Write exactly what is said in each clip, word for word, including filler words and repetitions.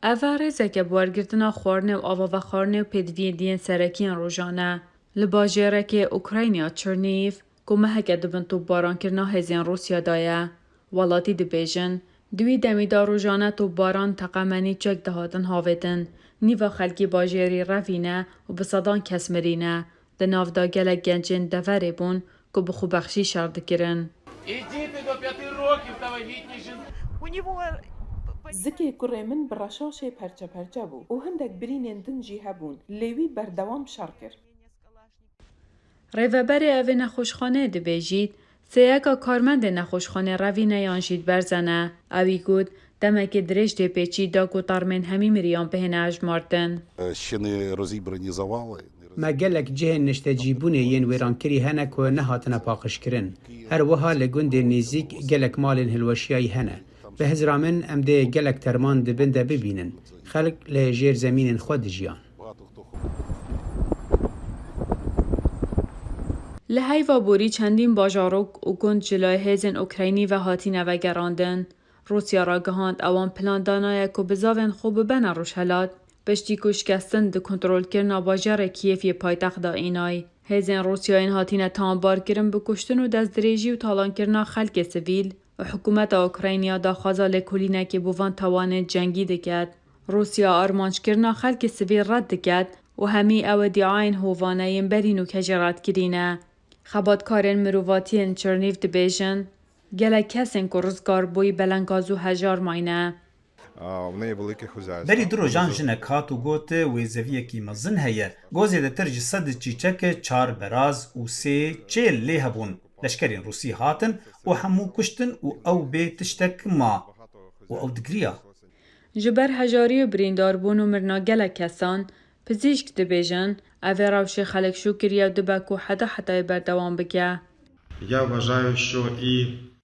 Ev e rêzeke bi wergirtina xwarinê û ava vexwarinê û pêdiviyên diyên serekî yên rojan e. Li bajêrekê Ukrayna Çernîv, ku meheke di bin topbarankirina hêzên Rûsya de ye. Welatî dibêjin, di wî demî de rojane topbaran teqemenî çek dihatin havêtin. Nîva xelkê bajêrî revîne û bi sedan kes mirîne. Di nav de gelek gencên deverê bûn ku bi xwebexşî şer dikirin. Идите до пяти років та вагітні жінки. Zikê kurê min bi reşaşê perçe perçe bû û hindek birînên din jî hebûn, lê wî berdewam şer kir. Rêveberê evê nexweşxaneyê dibêjît, sêyeka karmendên nexweşxanê revîne yan jî diberzene. Ewî got, demekê dirêj tê pêçî da ku termên hemî miriyan bihêne hejmartin. Ще не розібрані завали. Me gelek cihên niştecîbûnê yên wêrankirî hene ku nehatine paqijkirin. Her wiha li gundên nêzîk gelek malên hilweşiyayî hene. Bi hizra min em dê gelek terman di bin de bibînin. Xelk li jêr zemînên xwe dijiyan. Li heyva borî çendîn bajarok û gund ji lay hêzên Ukraynî ve hatine vegerandin. Rûsya ragihand ewan plan danaye ku bizavên xwe bibene Rojhelat, piştî ku şikestin di kontrolkirina bajarê Kîyevê paytext de înay. Hêzên Rûsya yên hatine tawanbarkirin bi kuştin û destdirêjî û talankirina xelkê sivîl û hikûmeta Ukrayniya daxwaza lêkolînekê bo van tawanên cengî diket. Rûsya armanckirina xelkê sivîl red diket û hemî ew îdiayên hovane yên berî nûke jê redkirî ne. Xebatkarên mirovatiyên Çernîv dibêjin, gelek kesên ku rizgar bûyî belengaz û hejar mayne. А, в неї велике хозяйство. Berî du rojan jinek hat û got, wêzeviyekî mezin heye. Go zêdetir ji sed çîçek, çar beraz û sê çêl lê hebûn. Leşkerên Rûsî hatin û hemû kuştin û ew bê tiştek ma. Û ew digiriya. Ji ber hejarî û birîndarbûn û mirina gelek kesan, pizîşk dibêjin, ev ê rewşê xelkşû kiriye û dibe ku heta hetayê berdewam bike. Я вважаю, що і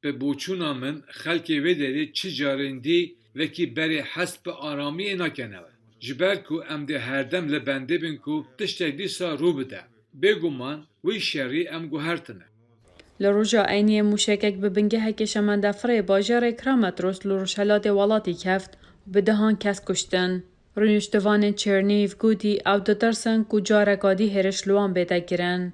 Bi boçûna min, xelkê vê derê çi carên dî wekî berê hest bi aramiyê nakene we. Ji ber ku em dê herdem li bendê bin ku tiştek dîsa rû bide. Bêguman wî şerî em guhertine. Li roja Eyniyê mûşekek bi bingehekê şemendefirê bajarê Kramatorsk li rojhelatê welatî keft û bi dehan kes kuştin. Rûniştivanên Çernîv gotî ew ditirsin ku careka dî hêriş li wan bête kirin.